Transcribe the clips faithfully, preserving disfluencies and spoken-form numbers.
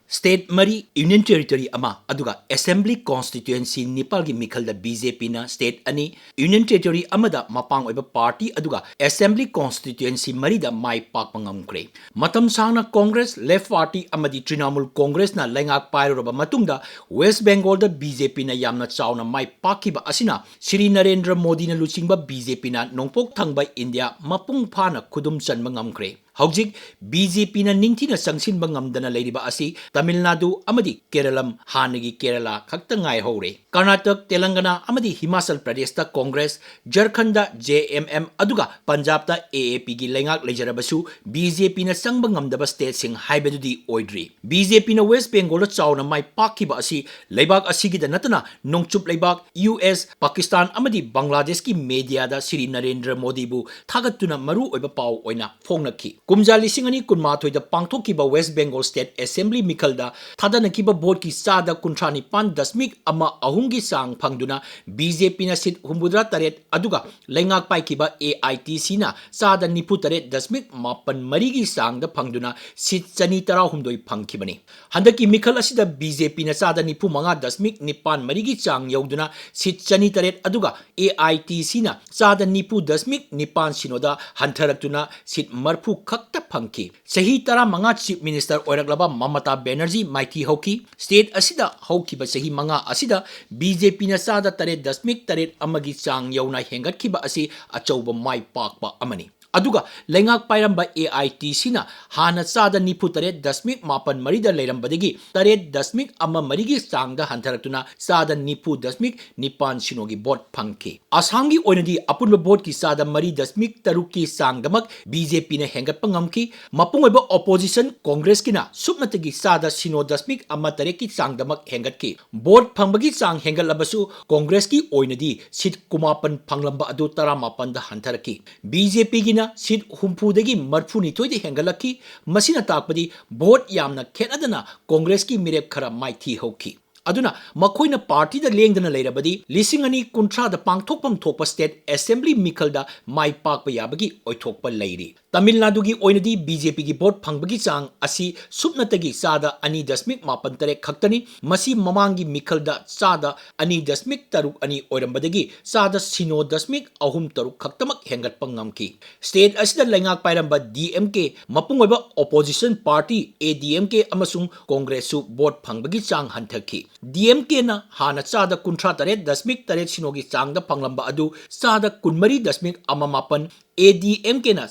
State ꯃꯔꯤ, Union Territory ꯑꯃ, ꯑꯗꯨꯒ Assembly Constituency ꯅꯤꯄꯥꯜꯒꯤ ꯃꯤꯈꯜꯗ BJPꯅ state ꯑꯅꯤ, Union Territory ꯑꯃꯗ ꯃꯄꯥꯡ ꯑꯣꯏꯕ party ꯑꯗꯨꯒ Assembly Constituency ꯃꯔꯤꯗ ꯃꯥꯏ ꯄꯥꯛꯄ ꯉꯝꯈ꯭ꯔꯦ꯫ ꯃꯇꯝ ꯁꯥꯡꯅ Congress, Left Party ꯑꯃꯗꯤ Trinamool Congressꯅ ꯂꯩꯉꯥꯛ ꯄꯥꯏꯔꯨꯔꯕ ꯃꯇꯨꯡꯗ West Bengalꯗ BJPꯅ ꯌꯥꯝꯅ ꯆꯥꯎꯅ ꯃꯥꯏ ꯄꯥꯛꯈꯤꯕ ꯑꯁꯤꯅ ꯁ꯭ꯔꯤ ꯅꯔꯦꯟꯗ꯭ꯔ ꯃꯣꯗꯤꯅ ꯂꯨꯆꯤꯡꯕ BJPꯅ ꯅꯣꯡꯄꯣꯛ ꯊꯪꯕ ꯏꯟꯗꯤꯌꯥ ꯃꯄꯨꯡ ꯐꯥꯅ ꯈꯨꯗꯨꯝ ꯆꯟꯕ ꯉꯝꯈ꯭ꯔꯦ꯫ ꯍꯧꯖꯤꯛ BJPꯅ ꯅꯤꯡꯊꯤꯅ ꯆꯪꯁꯤꯟꯕ ꯉꯝꯗꯅ ꯂꯩꯔꯤꯕ ꯑꯁꯤ ꯇꯃꯤꯜ ꯅꯥꯗꯨ ꯑꯃꯗꯤ ꯀꯦꯔꯂꯝ, ꯍꯥꯟꯅꯒꯤ ꯀꯦꯔꯂꯥ, ꯈꯛꯇ ꯉꯥꯏꯍꯧꯔꯦ꯫ ꯀꯔꯅꯥꯇꯛ, ꯇꯦꯂꯪꯒꯅꯥ ꯑꯃꯗꯤ ꯍꯤꯃꯥꯆꯜ ꯄ꯭ꯔꯗꯦꯁꯇ Congress, ꯖꯔꯈꯟꯗ JMM, ꯑꯗꯨꯒ ꯄꯟꯖꯥꯕꯇ AAPꯒꯤ ꯂꯩꯉꯥꯛ ꯂꯩꯖꯔꯕꯁꯨ BJPꯅ ꯆꯪꯕ ꯉꯝꯗꯕ stateꯁꯤꯡ ꯍꯥꯏꯕꯗꯨꯗꯤ ꯑꯣꯏꯗ꯭ꯔꯤ꯫ BJPꯅ West Bengalꯗ ꯆꯥꯎꯅ ꯃꯥꯏ ꯄꯥꯛꯈꯤꯕ ꯑꯁꯤ ꯂꯩꯕꯥꯛ ꯑꯁꯤꯒꯤꯗ ꯅꯠꯇꯅ ꯅꯣꯡꯆꯨꯞ ꯂꯩꯕꯥꯛ US, ꯄꯥꯀꯤꯁꯇꯥꯟ ꯑꯃꯗꯤ ꯕꯪꯒ꯭ꯂꯥꯗꯦꯁꯀꯤ mediaꯗ ꯁ꯭ꯔꯤ ꯅꯔꯦꯟꯗ꯭ꯔ ꯃꯣꯗꯤꯕꯨ ꯊꯥꯒꯠꯇꯨꯅ ꯃꯔꯨ ꯑꯣꯏꯕ ꯄꯥꯎ ꯑꯣꯏꯅ ꯐꯣꯡꯅꯈꯤ꯫ ꯀꯨꯝꯖꯥ ꯂꯤꯁꯤꯡ ꯑꯅꯤ ꯀꯨꯟꯃꯥꯊꯣꯏꯗ ꯄꯥꯡꯊꯣꯛꯈꯤꯕ West Bengal State Assembly ꯃꯤꯈꯜꯗ ꯊꯥꯗꯅꯈꯤꯕ voteꯀꯤ ꯆꯥꯗ ꯀꯨꯟꯊ꯭ꯔꯥ ꯅꯤꯄꯥꯟ ꯗꯁꯃꯤꯛ ꯑꯃ ꯑꯍꯨꯝꯒꯤ ꯆꯥꯡ ꯐꯪꯗꯨꯅ BJPꯅ seat ꯍꯨꯝꯐꯨꯇꯔꯥ ꯇꯔꯦꯠ ꯑꯗꯨꯒ ꯂꯩꯉꯥꯛ ꯄꯥꯏꯈꯤꯕ AITCꯅ ꯆꯥꯗ ꯅꯤꯐꯨ ꯇꯔꯦꯠ ꯗꯁꯃꯤꯛ ꯃꯥꯄꯟ ꯃꯔꯤꯒꯤ ꯆꯥꯡꯗ ꯐꯪꯗꯨꯅ seat ꯆꯅꯤ ꯇꯔꯥꯍꯨꯝꯗꯣꯏ ꯐꯪꯈꯤꯕꯅꯤ꯫ ꯍꯟꯗꯛꯀꯤ ꯃꯤꯈꯜ ꯑꯁꯤꯗ BJPꯅ ꯆꯥꯗ ꯅꯤꯐꯨ ꯃꯉꯥ ꯗꯁꯃꯤꯛ ꯅꯤꯄꯥꯟ ꯃꯔꯤꯒꯤ ꯆꯥꯡ ꯌꯧꯗꯨꯅ seat ꯆꯅꯤ ꯇꯔꯦꯠ ꯑꯗꯨꯒ AITCꯅ ꯆꯥꯗ ꯅꯤꯐꯨ ꯗꯁꯃꯤꯛ ꯅꯤꯄꯥꯟ ꯁꯤꯅꯣꯗ ꯍꯟꯊꯔꯛꯇꯨꯅ seat ꯃꯔꯤꯐꯨ ꯈꯛꯇ ꯐꯪꯈꯤ꯫ ꯆꯍꯤ ꯇꯔꯥꯃꯉꯥ Chief Minister ꯑꯣꯏꯔꯛꯂꯕ ꯃꯃꯇꯥ ꯕꯦꯅꯔꯖꯤ ꯃꯥꯏꯊꯤ ꯍꯧꯈꯤ꯫ State ꯑꯁꯤꯗ ꯍꯧꯈꯤꯕ ꯆꯍꯤ ꯃꯉꯥ ꯑꯁꯤꯗ BJPꯅ ꯆꯥꯗ ꯇꯔꯦꯠ ꯗꯁꯃꯤꯛ ꯇꯔꯦꯠ ꯑꯃꯒꯤ ꯆꯥꯡ ꯌꯧꯅ ꯍꯦꯟꯒꯠꯈꯤꯕ ꯑꯁꯤ ꯑꯆꯧꯕ ꯃꯥꯏ ꯄꯥꯛꯄ ꯑꯃꯅꯤ꯫ ꯑꯗꯨꯒ ꯂꯩꯉꯥꯛ ꯄꯥꯏꯔꯝꯕ AITCꯅ ꯍꯥꯟꯅ ꯆꯥꯗ ꯅꯤꯐꯨ ꯇꯔꯦꯠ ꯗꯁꯃꯤꯛ ꯃꯥꯄꯟ ꯃꯔꯤꯗ ꯂꯩꯔꯝꯕꯗꯒꯤ ꯇꯔꯦꯠ ꯗꯁꯃꯤꯛ ꯑꯃ ꯃꯔꯤꯒꯤ ꯆꯥꯡꯗ ꯍꯟꯊꯔꯛꯇꯨꯅ ꯆꯥꯗ ꯅꯤꯐꯨ ꯗꯁꯃꯤꯛ ꯅꯤꯄꯥꯟ ꯁꯤꯅꯣꯒꯤ vote ꯐꯪꯈꯤ꯫ ꯑꯁꯥꯝꯒꯤ ꯑꯣꯏꯅꯗꯤ ꯑꯄꯨꯟꯕ voteꯀꯤ ꯆꯥꯗ ꯃꯔꯤ ꯗꯁꯃꯤꯛ ꯇꯔꯨꯛꯀꯤ ꯆꯥꯡꯗꯃꯛ BJPꯅ ꯍꯦꯟꯒꯠꯄ ꯉꯝꯈꯤ꯫ ꯃꯄꯨꯡ ꯑꯣꯏꯕ opposition Congressꯀꯤꯅ ꯁꯨꯞꯅꯇꯒꯤ ꯆꯥꯗ ꯁꯤꯅꯣ ꯗꯁꯃꯤꯛ ꯑꯃ ꯇꯔꯦꯠꯀꯤ ꯆꯥꯡꯗꯃꯛ ꯍꯦꯟꯒꯠꯈꯤ꯫ Vote ꯐꯪꯕꯒꯤ ꯆꯥꯡ ꯍꯦꯟꯒꯠꯂꯕꯁꯨ Congressꯀꯤ ꯑꯣꯏꯅꯗꯤ seat ꯀꯨꯟꯃꯥꯄꯟ ꯐꯪꯂꯝꯕ ꯑꯗꯨ ꯇꯔꯥꯃꯥꯄꯟꯗ ꯍꯟꯊꯔꯛꯈꯤ꯫ BJPꯒꯤꯅ seat ꯍꯨꯝꯐꯨꯗꯒꯤ ꯃꯔꯤꯐꯨꯅꯤꯊꯣꯏꯗ ꯍꯦꯟꯒꯠꯂꯛꯈꯤ꯫ ꯃꯁꯤꯅ ꯇꯥꯛꯄꯗꯤ vote ꯌꯥꯝꯅ ꯈꯦꯠꯅꯗꯅ Congressꯀꯤ ꯃꯤꯔꯦꯞ ꯈꯔ ꯃꯥꯏꯊꯤ ꯍꯧꯈꯤ꯫ ꯑꯗꯨꯅ ꯃꯈꯣꯏꯅ partyꯗ ꯂꯦꯡꯗꯅ ꯂꯩꯔꯕꯗꯤ ꯂꯤꯁꯤꯡ ꯑꯅꯤ ꯀꯨꯟꯊ꯭ꯔꯥꯗ ꯄꯥꯡꯊꯣꯛꯐꯝ ꯊꯣꯛꯄ state assembly ꯃꯤꯈꯜꯗ ꯃꯥꯏ ꯄꯥꯛꯄ ꯌꯥꯕꯒꯤ ꯑꯣꯏꯊꯣꯛꯄ ꯂꯩꯔꯤ꯫ ꯇꯥꯃꯤꯜ ꯅꯥꯗꯨꯒꯤ ꯑꯣꯏꯅꯗꯤ ꯕꯤ ꯖꯦ ꯄꯤꯒꯤ ꯚꯣꯠ ꯐꯪꯕꯒꯤ ꯆꯥꯡ ꯑꯁꯤ ꯁꯨꯞꯅꯇꯒꯤ ꯆꯥꯗ ꯑꯅꯤ ꯗꯁꯃꯤꯛ ꯃꯥꯄꯟ ꯇꯔꯦꯠ ꯈꯛꯇꯅꯤ꯫ ꯃꯁꯤ ꯃꯃꯥꯡꯒꯤ ꯃꯤꯈꯜꯗ ꯆꯥꯗ ꯑꯅꯤ ꯗꯁꯃꯤꯛ ꯇꯔꯨꯛ ꯑꯅꯤ ꯑꯣꯏꯔꯝꯕꯗꯒꯤ ꯆꯥꯗ ꯁꯤꯅꯣ ꯗꯁꯃꯤꯛ ꯑꯍꯨꯝ ꯇꯔꯨꯛ ꯈꯛꯇꯃꯛ ꯍꯦꯟꯒꯠꯄ ꯉꯝꯈꯤ꯫ ꯁ꯭ꯇꯦꯠ ꯑꯁꯤꯗ ꯂꯩꯉꯥꯛ ꯄꯥꯏꯔꯝꯕ ꯗꯤ ꯑꯦꯝ ꯀꯦ, ꯃꯄꯨꯡ ꯑꯣꯏꯕ ꯑꯣꯄꯣꯖꯤꯁꯟ ꯄꯥꯔꯇꯤ ꯑꯦ ꯗꯤ ꯑꯦꯝ ꯀꯦ ꯑꯃꯁꯨꯡ ꯀꯣꯡꯒ꯭ꯔꯦꯁꯁꯨ ꯚꯣꯠ ꯐꯪꯕꯒꯤ ꯆꯥꯡ ꯍꯟꯊꯈꯤ꯫ ꯗꯤ ꯑꯦꯝ ꯀꯦꯅ ꯍꯥꯟꯅ ꯆꯥꯗ ꯀꯨꯟꯊ꯭ꯔꯥ ꯇꯔꯦꯠ ꯗꯁꯃꯤꯛ ꯇꯔꯦꯠ ꯁꯤꯅꯣꯒꯤ ꯆꯥꯡꯗ ꯐꯪꯂꯝꯕ ꯑꯗꯨ ꯆꯥꯗ ꯀꯨꯟꯃꯔꯤ ꯗꯁꯃꯤꯛ ꯑꯃ ꯃꯥꯄꯟ, ꯑꯦ ꯗꯤ ꯑꯦꯝ ꯀꯦꯅ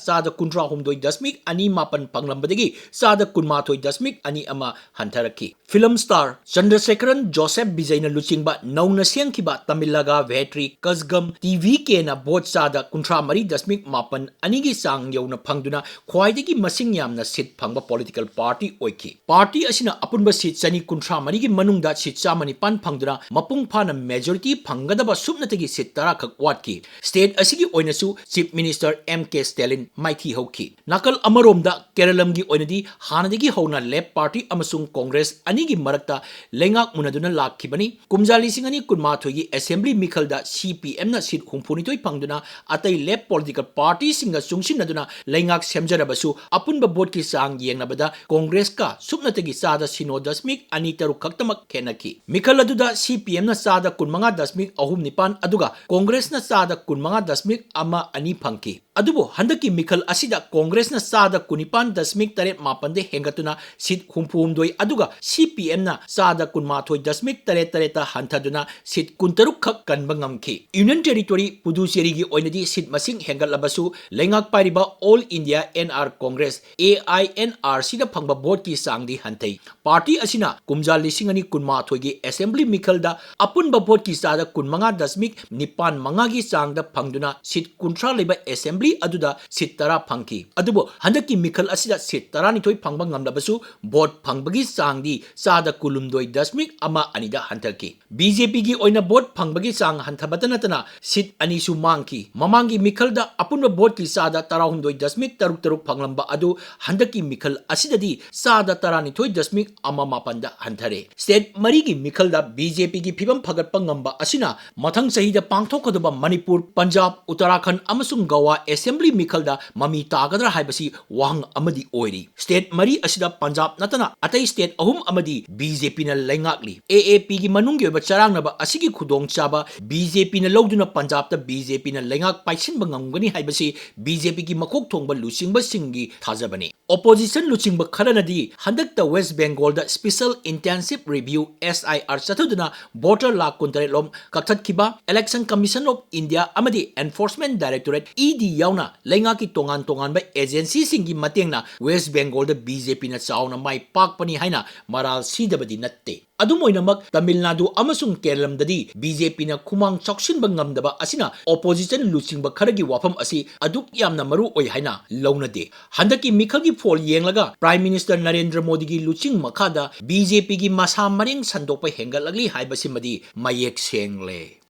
ꯆꯥꯗ ꯀꯨꯟꯊ꯭ꯔꯥ ꯍꯨꯝꯗꯣꯏ ꯗꯁꯃꯤꯛ ꯑꯅꯤ ꯃꯥꯄꯟ ꯐꯪꯂꯝꯕꯗꯒꯤ ꯆꯥꯗ ꯀꯨꯟꯃꯥꯊꯣꯏ ꯗꯁꯃꯤꯛ ꯑꯅꯤ ꯑꯃ ꯍꯟꯊꯔꯛꯈꯤ꯫ ꯐꯤꯂꯝ ꯁ꯭ꯇꯥꯔ ꯆꯟꯗ꯭ꯔꯁꯦꯈꯔꯟ ꯖꯣꯁꯦꯐ ꯕꯤꯖꯩꯅ ꯂꯨꯆꯤꯡꯕ ꯅꯧꯅ ꯁꯦꯝꯈꯤꯕ ꯇꯥꯃꯤꯜꯂꯥꯒ ꯚꯦꯇ꯭ꯔꯤ ꯀꯖꯒꯝ ꯇꯤ ꯚꯤ ꯀꯦꯅ ꯚꯣꯠ ꯆꯥꯗ ꯀꯨꯟꯊ꯭ꯔꯥ ꯃꯔꯤ ꯗꯁꯃꯤꯛ ꯃꯥꯄꯟ ꯑꯅꯤꯒꯤ ꯆꯥꯡ ꯌꯧꯅ ꯐꯪꯗꯨꯅ ꯈ꯭ꯋꯥꯏꯗꯒꯤ ꯃꯁꯤꯡ ꯌꯥꯝꯅ ꯁꯤꯠ ꯐꯪꯕ ꯄꯣꯂꯤꯇꯤꯀꯦꯜ ꯄꯥꯔꯇꯤ ꯑꯣꯏꯈꯤ꯫ ꯄꯥꯔꯇꯤ ꯑꯁꯤꯅ ꯑꯄꯨꯟꯕ ꯁꯤꯠ ꯆꯅꯤ ꯀꯨꯟꯊ꯭ꯔꯥ ꯃꯔꯤꯒꯤ ꯃꯅꯨꯡꯗ ꯁꯤꯠ ꯆꯥꯝꯃ ꯅꯤꯄꯥꯟ ꯐꯪꯗꯨꯅ ꯃꯄꯨꯡ ꯐꯥꯅ ꯃꯦꯖꯣꯔꯤꯇꯤ ꯐꯪꯒꯗꯕ ꯁꯨꯞꯅꯇꯒꯤ ꯁꯤꯠ ꯇꯔꯥ ꯈꯛ ꯋꯥꯠꯈꯤ꯫ ꯁ꯭ꯇꯦꯠ ꯑꯁꯤꯒꯤ ꯑꯣꯏꯅꯁꯨ ꯆꯤꯐ ꯃꯤꯅꯤꯁꯇꯔ ꯑꯦꯝ ꯀꯦ ꯁ꯭ꯇꯦꯂꯤꯟ ꯃꯥꯏꯊꯤ ꯍꯧꯈꯤ꯫ ꯅꯥꯀꯜ ꯑꯃꯔꯣꯝꯗ ꯀꯦꯔꯂꯝꯒꯤ ꯑꯣꯏꯅꯗꯤ ꯍꯥꯟꯅꯗꯒꯤ ꯍꯧꯅ ꯂꯦꯐ ꯄꯥꯔꯇꯤ ꯑꯃꯁꯨꯡ ꯀꯣꯡꯒ꯭ꯔꯦꯁ ꯑꯅꯤꯒꯤ ꯃꯔꯛꯇ ꯂꯩꯉꯥꯛ ꯃꯨꯟꯅꯗꯨꯅ ꯂꯥꯛꯈꯤꯕꯅꯤ꯫ ꯀꯨꯝꯖꯥ ꯂꯤꯁꯤꯡ ꯑꯅꯤ ꯀꯨꯟꯃꯥꯊꯣꯏꯒꯤ ꯑꯦꯁꯦꯝꯕ꯭ꯂꯤ ꯃꯤꯈꯜꯗ ꯁꯤ ꯄꯤ ꯑꯦꯝꯅ ꯁꯤꯠ ꯍꯨꯝꯐꯨꯅꯤꯊꯣꯏ ꯐꯪꯗꯨꯅ ꯑꯇꯩ ꯂꯦꯐ ꯄꯣꯂꯤꯇꯤꯀꯦꯜ ꯄꯥꯔꯇꯤꯁꯤꯡꯒ ꯆꯨꯡꯁꯤꯟꯅꯗꯨꯅ ꯂꯩꯉꯥꯛ ꯁꯦꯝꯖꯔꯕꯁꯨ ꯑꯄꯨꯟꯕ ꯚꯣꯠꯀꯤ ꯆꯥꯡ ꯌꯦꯡꯅꯕꯗ ꯀꯣꯡꯒ꯭ꯔꯦꯁꯀ ꯁꯨꯞꯅꯇꯒꯤ ꯆꯥꯗ ꯁꯤꯅꯣ ꯗꯁꯃꯤꯛ ꯑꯅꯤ ꯇꯔꯨꯛ ꯈꯛꯇꯃꯛ ꯈꯦꯠꯅꯈꯤ꯫ ꯃꯤꯈꯜ ꯑꯗꯨꯗ ꯁꯤ ꯄꯤ ꯑꯦꯝꯅ ꯆꯥꯗ ꯀꯨꯟꯃꯉꯥ ꯗꯁꯃꯤꯛ ꯑꯍꯨꯝ ꯅꯤꯄꯥꯟ ꯑꯗꯨꯒ ꯀꯣꯡꯒ꯭ꯔꯦꯁꯅ ꯆꯥꯗ ꯀꯨꯟꯃꯉꯥ ꯗꯁꯃꯤꯛ ꯑꯃ ꯑꯅꯤ ꯐꯪꯈꯤ꯫ ꯑꯗꯨꯕꯨ ꯍꯟꯗꯛꯀꯤ ꯃꯤꯈꯜ ꯑꯁꯤꯗ ꯀꯣꯡꯒ꯭ꯔꯦꯁꯅ ꯆꯥꯗ ꯀꯨꯟꯅꯤꯄꯥꯟ ꯗꯁꯃꯤꯛ ꯇꯔꯦꯠ ꯃꯥꯄꯟꯗ ꯍꯦꯟꯒꯠꯇꯨꯅ ꯁꯤꯠ ꯍꯨꯝꯐꯨꯍꯨꯝꯗꯣꯏ ꯑꯗꯨꯒ ꯁꯤ ꯄꯤ ꯑꯦꯝꯅ ꯆꯥꯗ ꯀꯨꯟꯃꯥꯊꯣꯏ ꯗꯁꯃꯤꯛ ꯇꯔꯦꯠ ꯇꯔꯦꯠꯇ ꯍꯟꯊꯗꯨꯅ ꯁꯤꯠ ꯀꯨꯟꯇꯔꯨꯛ ꯈꯛ ꯀꯟꯕ ꯉꯝꯈꯤ꯫ ꯌꯨꯅꯤꯌꯟ ꯇꯦꯔꯤꯇꯣꯔꯤ ꯄꯨꯗꯨꯆꯦꯔꯤꯒꯤ ꯑꯣꯏꯅꯗꯤ ꯁꯤꯠ ꯃꯁꯤꯡ ꯍꯦꯟꯒꯠꯂꯕꯁꯨ ꯂꯩꯉꯥꯛ ꯄꯥꯏꯔꯤꯕ All India N R Congress, A I N R ꯁꯤꯗ ꯐꯪꯕ ꯚꯣꯠꯀꯤ ꯆꯥꯡꯗꯤ ꯍꯟꯊꯩ꯫ ꯄꯥꯔꯇꯤ ꯑꯁꯤꯅ ꯀꯨꯝꯖꯥ ꯂꯤꯁꯤꯡ ꯑꯅꯤ ꯀꯨꯟꯃꯥꯊꯣꯏꯒꯤ ꯑꯦꯁꯦꯝꯕ꯭ꯂꯤ ꯃꯤꯈꯜꯗ ꯑꯄꯨꯟꯕ ꯚꯣꯠꯀꯤ ꯆꯥꯗ ꯀꯨꯟꯃꯉꯥ ꯗꯁꯃꯤꯛ ꯅꯤꯄꯥꯟ ꯃꯉꯥꯒꯤ ꯆꯥꯡꯗ ꯐꯪꯗꯨꯅ ꯁꯤꯠ ꯀꯨꯟꯊ꯭ꯔꯥ ꯂꯩꯕ ꯑꯦꯁꯦꯝꯕ꯭ꯂꯤ ꯑꯗꯨꯗ ꯁꯤꯠ ꯇꯔꯥ ꯐꯪꯈꯤ꯫ ꯑꯗꯨꯕꯨ ꯍꯟꯗꯛꯀꯤ ꯃꯤꯈꯜ ꯑꯁꯤꯗ ꯁꯤꯠ ꯇꯔꯥꯅꯤꯊꯣꯏ ꯐꯪꯕ ꯉꯝꯂꯕꯁꯨ ꯚꯣꯠ ꯐꯪꯕꯒꯤ ꯆꯥꯡꯗꯤ ꯆꯥꯗ ꯀꯨꯟꯍꯨꯝꯗꯣꯏ ꯗꯁꯃꯤꯛ ꯑꯃ ꯑꯅꯤꯗ ꯍꯟꯊꯈꯤ꯫ ꯕꯤ ꯖꯦ ꯄꯤꯒꯤ ꯑꯣꯏꯅ ꯚꯣꯠ ꯐꯪꯕꯒꯤ ꯆꯥꯡ ꯍꯟꯊꯕꯇ ꯅꯠꯇꯅ ꯁꯤꯠ ꯑꯅꯤꯁꯨ ꯃꯥꯡꯈꯤ꯫ ꯃꯃꯥꯡꯒꯤ ꯃꯤꯈꯜꯗ ꯑꯄꯨꯟꯕ ꯚꯣꯠꯀꯤ ꯆꯥꯗ ꯇꯔꯥꯍꯨꯝꯗꯣꯏ ꯗꯁꯃꯤꯛ ꯇꯔꯨꯛ ꯇꯔꯨꯛ ꯐꯪꯂꯝꯕ ꯑꯗꯨ ꯍꯟꯗꯛꯀꯤ ꯃꯤꯈꯜ ꯑꯁꯤꯗꯗꯤ ꯆꯥꯗ ꯇꯔꯥꯅꯤꯊꯣꯏ ꯗꯁꯃꯤꯛ ꯑꯃ ꯃꯥꯄꯟꯗ ꯍꯟꯊꯔꯦ꯫ ꯁ꯭ꯇꯦꯠ ꯃꯔꯤꯒꯤ ꯃꯤꯈꯜꯗ ꯕꯤ ꯖꯦ ꯄꯤꯒꯤ ꯐꯤꯚꯝ ꯐꯒꯠꯄ ꯉꯝꯕ ꯑꯁꯤꯅ ꯃꯊꯪ ꯆꯍꯤꯗ ꯄꯥꯡꯊꯣꯛꯀꯗꯕ ꯃꯅꯤꯄꯨꯔ, ꯄꯟꯖꯥꯕ, ꯎꯠꯇꯔꯥꯈꯟꯗ ꯑꯃꯁꯨꯡ ꯒꯋꯥ ꯑꯦꯁ ꯑꯦꯁꯦꯝꯕ꯭ꯂꯤ ꯃꯤꯈꯜꯗ ꯃꯃꯤ ꯇꯥꯒꯗ꯭ꯔꯥ ꯍꯥꯏꯕꯁꯤ ꯋꯥꯍꯪ ꯑꯃꯗꯤ ꯑꯣꯏꯔꯤ꯫ ꯁ꯭ꯇꯦꯠ ꯃꯔꯤ ꯑꯁꯤꯗ ꯄꯟꯖꯥꯕ ꯅꯠꯇꯅ ꯑꯇꯩ ꯁ꯭ꯇꯦꯠ ꯑꯍꯨꯝ ꯑꯃꯗꯤ ꯕꯤ ꯖꯦ ꯄꯤꯅ ꯂꯩꯉꯥꯛꯂꯤ꯫ ꯑꯦ ꯑꯦ ꯄꯤꯒꯤ ꯃꯅꯨꯡꯒꯤ ꯑꯣꯏꯕ ꯆꯔꯥꯡꯅꯕ ꯑꯁꯤꯒꯤ ꯈꯨꯗꯣꯡꯆꯥꯕ ꯕꯤ ꯖꯦ ꯄꯤꯅ ꯂꯧꯗꯨꯅ ꯄꯟꯖꯥꯕꯇ ꯕꯤ ꯖꯦ ꯄꯤꯅ ꯂꯩꯉꯥꯛ ꯄꯥꯏꯁꯤꯟꯕ ꯉꯝꯒꯅꯤ ꯍꯥꯏꯕꯁꯤ ꯕꯤ ꯖꯦ ꯄꯤꯒꯤ ꯃꯀꯣꯛ ꯊꯣꯡꯕ ꯂꯨꯆꯤꯡꯕꯁꯤꯡꯒꯤ ꯊꯥꯖꯕꯅꯤ꯫ ꯑꯣꯄꯣꯖꯤꯁꯟ ꯂꯨꯆꯤꯡꯕ ꯈꯔꯅꯗꯤ ꯍꯟꯗꯛꯇ ꯋꯦꯁ ꯕꯦꯡꯒꯣꯜꯗ Special Intensive Review, S I R, ꯆꯠꯊꯗꯨꯅ ꯚꯣꯇꯔ ꯂꯥꯈ ꯀꯨꯟꯇꯔꯦꯠ ꯂꯣꯝ ꯀꯛꯊꯠꯈꯤꯕ, Election Commission of India ꯑꯃꯗꯤ Enforcement Directorate, E D, ꯌꯥꯎꯅ ꯂꯩꯉꯥꯛꯀꯤ ꯇꯣꯉꯥꯟ ꯇꯣꯉꯥꯟꯕ ꯑꯦꯖꯦꯟꯁꯤꯁꯤꯡꯒꯤ ꯃꯇꯦꯡꯅ ꯋꯦꯁ ꯕꯦꯡꯒꯣꯜꯗ ꯕꯤ ꯖꯦ ꯄꯤꯅ ꯆꯥꯎꯅ ꯃꯥꯏ ꯄꯥꯛꯄꯅꯤ ꯍꯥꯏꯅ ꯃꯔꯥꯜ ꯁꯤꯗꯕꯗꯤ ꯅꯠꯇꯦ꯫ ꯑꯗꯨꯝ ꯑꯣꯏꯅꯃꯛ, ꯇꯥꯃꯤꯜ ꯅꯥꯗꯨ ꯑꯃꯁꯨꯡ ꯀꯦꯔꯂꯝꯗꯗꯤ ꯕꯤ ꯖꯦ ꯄꯤꯅ ꯈꯨꯃꯥꯡ ꯆꯥꯎꯁꯤꯟꯕ ꯉꯝꯗꯕ ꯑꯁꯤꯅ ꯑꯣꯄꯣꯖꯤꯁꯟ ꯂꯨꯆꯤꯡꯕ ꯈꯔꯒꯤ ꯋꯥꯐꯝ ꯑꯁꯤ ꯑꯗꯨꯛ ꯌꯥꯝꯅ ꯃꯔꯨ ꯑꯣꯏ ꯍꯥꯏꯅ ꯂꯧꯅꯗꯦ꯫ ꯍꯟꯗꯛꯀꯤ ꯃꯤꯈꯜꯒꯤ ꯐꯣꯜ ꯌꯦꯡꯂꯒ ꯄ꯭ꯔꯥꯏꯝ ꯃꯤꯅꯤꯁꯇꯔ ꯅꯔꯦꯟꯗ꯭ꯔ ꯃꯣꯗꯤꯒꯤ ꯂꯨꯆꯤꯡ ꯃꯈꯥꯗ ꯕꯤ ꯖꯦ ꯄꯤꯒꯤ ꯃꯁꯥ ꯃꯔꯦꯡ ꯁꯟꯗꯣꯛꯄ ꯍꯦꯟꯒꯠꯂꯛꯂꯤ ꯍꯥꯏꯕꯁꯤꯃꯗꯤ ꯃꯌꯦꯛ ꯁꯦꯡꯂꯦ꯫